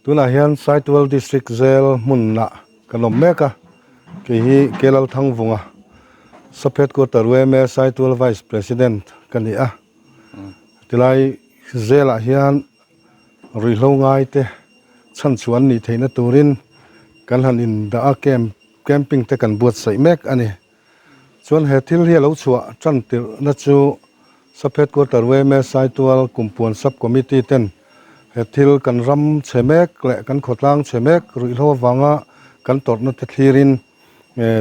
Tunah hian Saitual District Jail hmunah kan awm mek a, kei hi Kelalthangvunga Sub Headquarter yma Saitual Vice President ka ni a. Tilai Jail ah hian ruihhlo ngai te chhan chhuah an nih theihna turin kan han indah a, camp camping te kan buatsaih mek a ni. Chuan he thil hi a lo chhuah tan tirhna chu Sub Headquarter yma Saitual Kumpuan Sub Committee ten he thil kan ram chhe mek leh kan khawtlang chhe mek ruihhlo avanga kan tawrhna te thlirin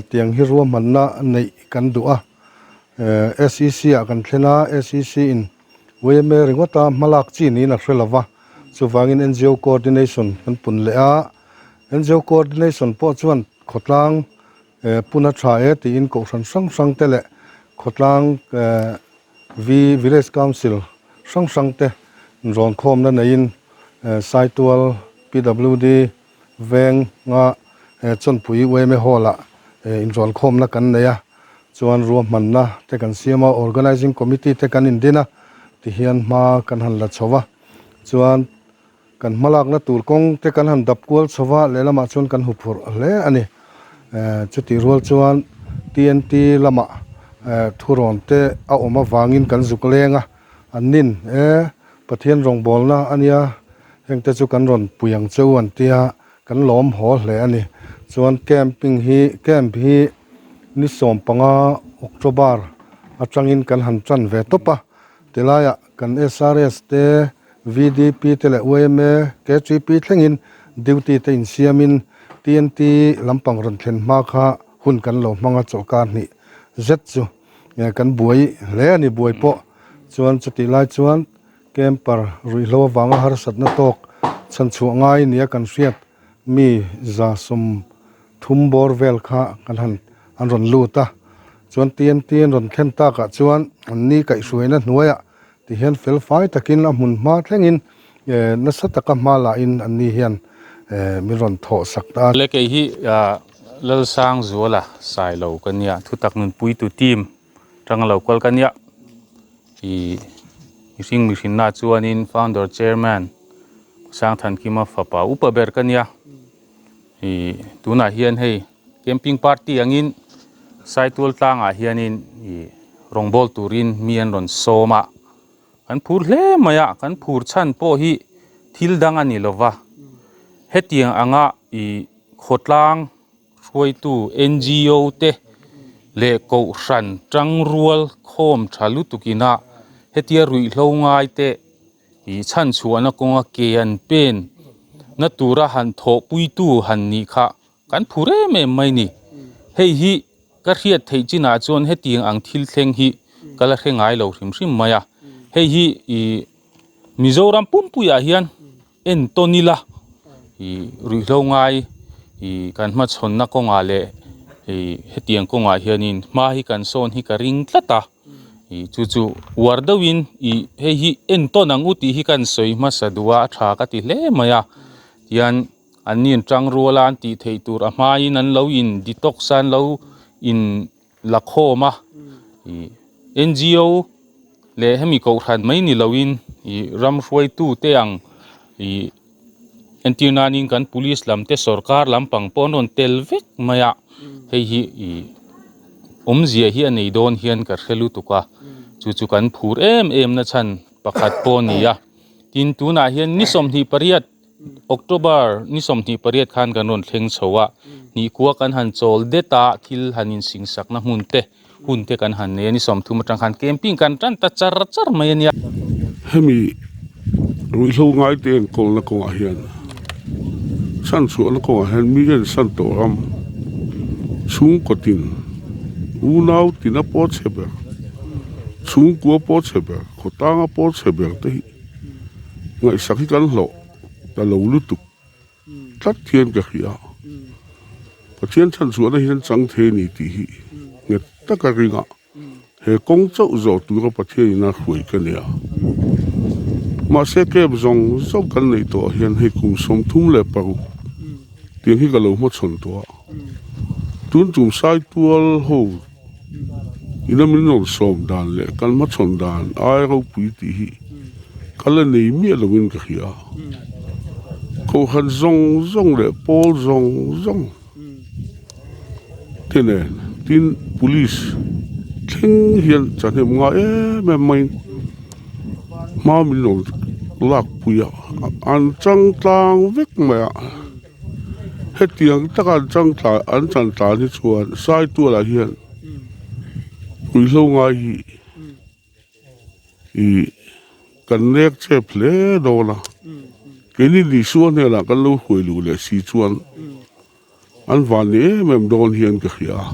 tiang hi ruahmanna neih kan duh a. SEC ah kan thlen a, SEC in yma ringawta hmalak chi niin a hre lova, chuvangin NGO Coordination kan pun leh a, NGO Coordination pawh chuan khawtlang Puna tha e tiin kohhran hrang hrang te leh khawtlang V Village Council hrang hrang te rawn khawmna neiin Saitual PWD venga Chawnpui yma Hall ah inrawn khawmna kan nei a, chuan ruahmanna te kan siam a, Organising Committee te kan indin a tihian hma kan han la chho a, chuan Kan hmalakna tur kawng te kan han dap kual chho va, lehlamah chuan kan huphurh hle a ni. Chutih rual chuan TNT lamah thurawn te a awm avangin kan zuk leng a, an nin e, Pathian rawngbawlna a nia, heng te chu kan rawn pui ang che u an tia, kan lawm haw hle a ni. Chuan camping hi camp hi ni 15 October atangin kan han tan ve tawp a, tilaiah kan SRS te VDP te leh yma, KTP thlengin duty te insiamin TNT lampang rawn thlen hma kha hun kan lo hmang a, chawlhkar hnih zet chu kan buai hle a ni buai pawh chuan chutih lai chuan camper ruihhlo avanga harsatna tawk chhanchhuah ngai nia kan hriat mi 130 bawr vel kha kan han an rawn lut a, chuan TNT an rawn thlen takah chuan an ni kaihhruaina hnuaiah Ti hian fel fai takin a hmun hma thlengin nasa taka hma lahin an ni hian min rawn thawh sak ta a. Le kei hi Lalsang Zuala Sailo ka nia, thutak nunpuitu team tanga lo kal ka nia. I mihring mihrinna chuanin founder chairman Sangthankima fapa upa ber ka nia. I tunah hian hei camping party angin Saitual tlangah hianin i rawngbâwl turin mi an rawn sawm a, kan phur hle mai a, kan phur chhan pawh hi thil dang a ni lo va, hetiang anga i khawtlang hruaitu NGO te leh kohhran tangrual khawm tha lutukina hetia ruihhlo ngai te I chhanchhuahna kawnga ke an pen na tura han thawhpuitu han nih kha kan phur em em mai ni. Hei hi ka hriat theih chinah chuan hetiang ang thil thleng hi ka la hre ngai lo hrim hrim mai a. Hei hi i Mizoram pumpuiah hian entawn ila i ruihhlo ngai i kan hmachhawnna kawngah leh i hetiang kawngah hianin hma hi kan sawn hi ka ring tlat a. Ih chu chu uar deuhin ih hei hi entawn ang u tih hi kan sawi hmasa duh a a tha ka ti hle mai a tian an ni an tang rual a an tih theih tur a hmain an lo in detox a an lo in la khawm a ih N_G_O leh hemi kohhran mai ni loin ih ram hruaitu te ang ih entir nanin kan police lam te sorkar lampang pawh an rawn tel vek mai a hei hi ih awmzia hi a nei dawn hian ka hre lutuk a chu chu kan phur em em na chhan pakhat pawh a ni a tin tunah hian ni 28 October ni 28 khan kan rawn thleng chho a hnihkua kan han chawl det a thil han insing sakna hmun te hun te kan han nei a ni 30 atang khan camping kan tan ta char char mai a nia. Hemi ruihhlo ngaite enkawlna kawngah hian chhanchhuahna kawngah hian mi ensan tawh ram chhungkaw tin unau tina pawh chhe ber chhungkua pawh chhe ber khawtanga pawh chhe ber te hi ngaihsak hi kan hlawh ta lo lutuk. Tlat hian ka hria. Pathian chhanchhuahna hian chang thei a ni tih hi nghet taka ringa he kawng chauh zawh tura Pathian ina hruai ka nia. Mahse camp zawng zawng kan neih tawh ah hian hei kum 36 tiang hi ka lo hmachhawn tawh a. Tun tum Saitual ho ina min rawn sawm dan leh kan hmachhawn dan ai ropui tih hi ka la nei miah lovin ka hria. Kohhran zawng zawng leh pawl zawng zawng te nen tin police thleng hian chahnem ngai em em maiin hma min rawn lak pui a an chang tlang vek mai a hetiang taka an chang tlan an chan tlan hi chuan Saitualah hian ruihhlo ngai hi. Ih kan nek chep hle dawn a, keini Isua hnenah kan lo hruai luh leh si chuan an van ni em em dawn hian ka hria a.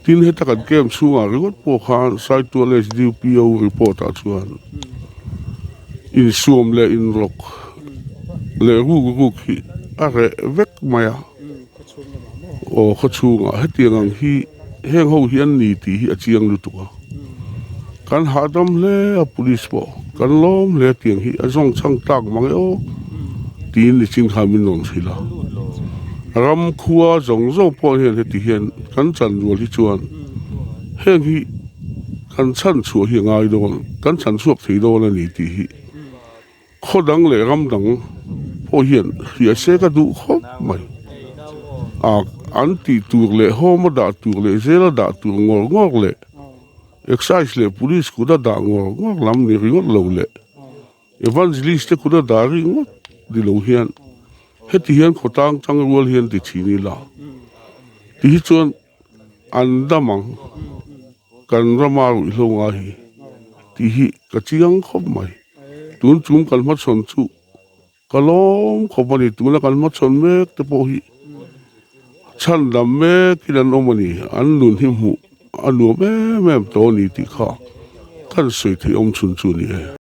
Tin heta kan camp chhungah ringawt pawh khan Saitual SDPO report ah chuan insuam leh inrawk leh ruk ruk hi a reh vek mai a. Aw khawchhungah hetiang ang hi heng ho hi an ni tih hi a chiang lutuk a, kan hahdam hle a police pawh kan lawm hle tiang hi a zawng chhang tlak mang e aw tiin nichin khan min rawn hrilh a, ram khua zawng zawng pawh hian heti hian kan chan rual hi chuan heng hi kan chhan chhuah hi a ngai dawn kan chhan chhuak thei dawn a ni tih hi. Khaw dang leh ram dang pawh hian hria se ka duh khawp mai. A an tih tur leh home a dah tur leh jail a dah tur ngawr ngawr leh excise leh police kut a dah ngawr ngawr lam ni ringawt lo leh evangelist te kut a dah ringawt ni lo hian heti hian khawtlang chang rual hian ti thin ila ti hi chuan An dam ang, kan rama ruihhlo ngai hi tih hi ka chiang khawp mai. Tun chung kan hmachhawn chu ka lawm khawp a ni. Tuna kan hmachhawn mek te pawh hi chhandam mekin an awm a ni. An nun hi hmuh a nuam em em tawh a ni tih kha kan sawi theih awm chhun chu a ni e.